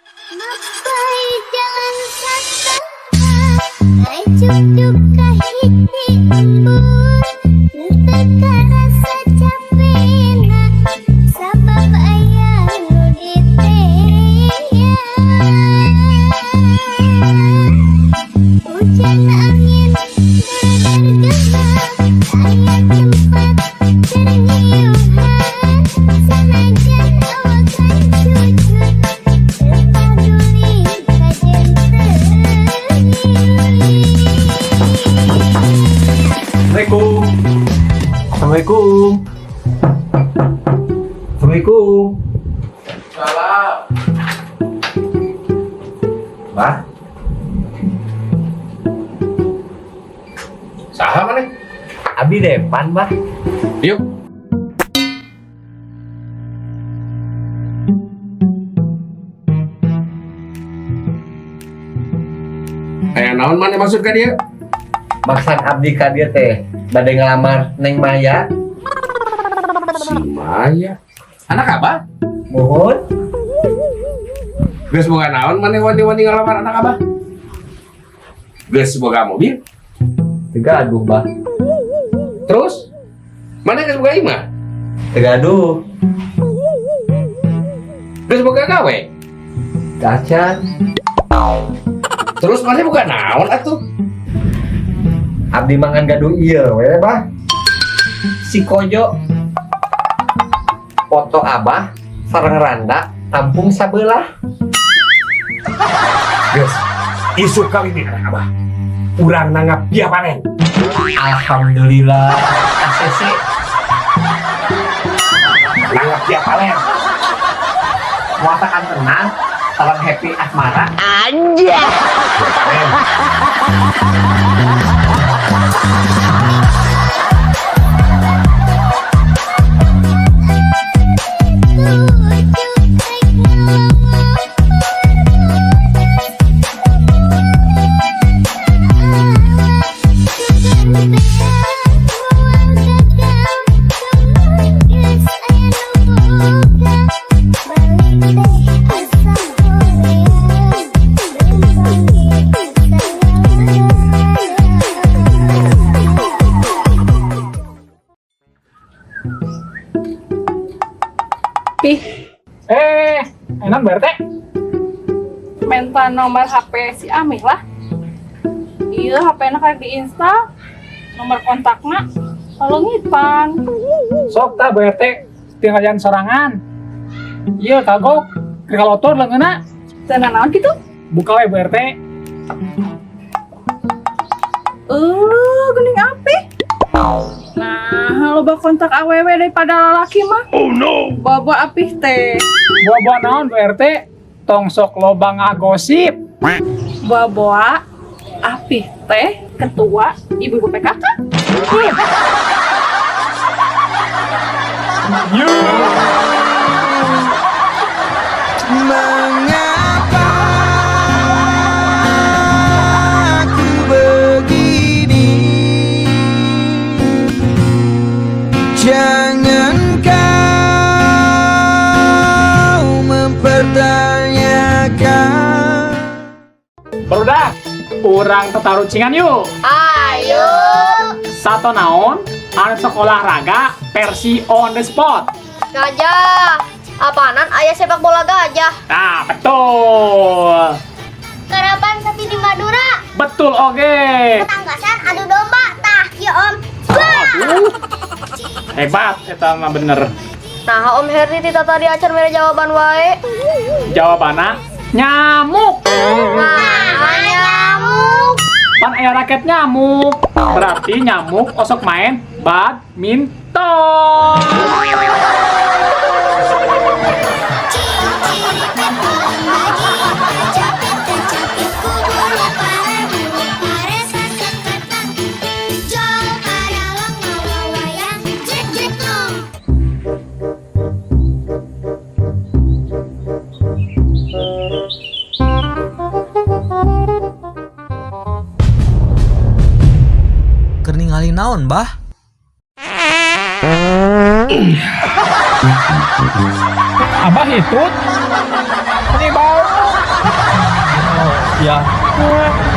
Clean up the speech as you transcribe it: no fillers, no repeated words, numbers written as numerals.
Mapay jalan satengah, ngajuk ka hiji embun. Teu karasa capena, sabab aya nu diteang. Hujan angin dergema, aya tempat keur ngiuhan. Sanajan awak cucut, teu paduli kajeun teuing. Assalamualaikum. Assalamualaikum. Assalamualaikum. Salam. Bah, Saha maneh? Abi depan, Bah. Yuk. Aya naon maneh maksud ka dieu? Maksud abdi ka dieu teh bade ngelamar Neng Maya. Si Maya. Anak abah? Muhun. Geus boga naon maneh wani-wani ngalamar anak abah? Geus boga mobil? Teu gaduh, Bah. Terus? Maneh geus boga imah? Teu gaduh. Geus boga gawe? Acan. Terus maneh boga naon atuh? Abdi mah ngan gaduh ieu we, Bah. Si Kojo. Foto Abah sareng randa kampung sabelah. Geus, isuk kawin anak abah. Urang nanggap dia panen. Alhamdulillah. ACC. Nanggap dia panen. Muatakan tenang, sareng happy asmara. Dia panen. Pih, Eh, enak Bu RT. Minta nomor HP si Amih lah. Iya, HP-na kayak diinstal. Nomor kontakna kalau ngipan. Sok tah Bu RT, tinggal jalan sorangan. Iya, kagok. Kalotor leungeunna. Teu naon gitu? Buka we Bu RT. Geuning api. Nah, loba kontak awewe daripada lalaki mah. Oh no. Bawa apih teh. Buah-buah naon Bu RT? Tong sok loba ngagosip. Bawa apih teh ketua ibu-ibu PKK. Mengapa aku begini? Jangan kau mempertanyakan. Barudak, urang tatarucingan yuk. Ayo. Sato naon? Anu sok olahraga versi on the spot. Gajah. Apaanan aya sepak bola gajah. Nah, betul. Karapan sapi di Madura. Betul oge. Tangkasan adu domba. Tah, ya Om. Aduh. Hebat eta mah bener. Nah, Om Herdi tidak tadi acan mere jawaban wae. Jawabanna nyamuk. Nah, nyamuk. Pan aya raket nyamuk. Berarti nyamuk osok main badminton. Keur ningali naon, Bah? Abah hitut. Ini bau. Ya.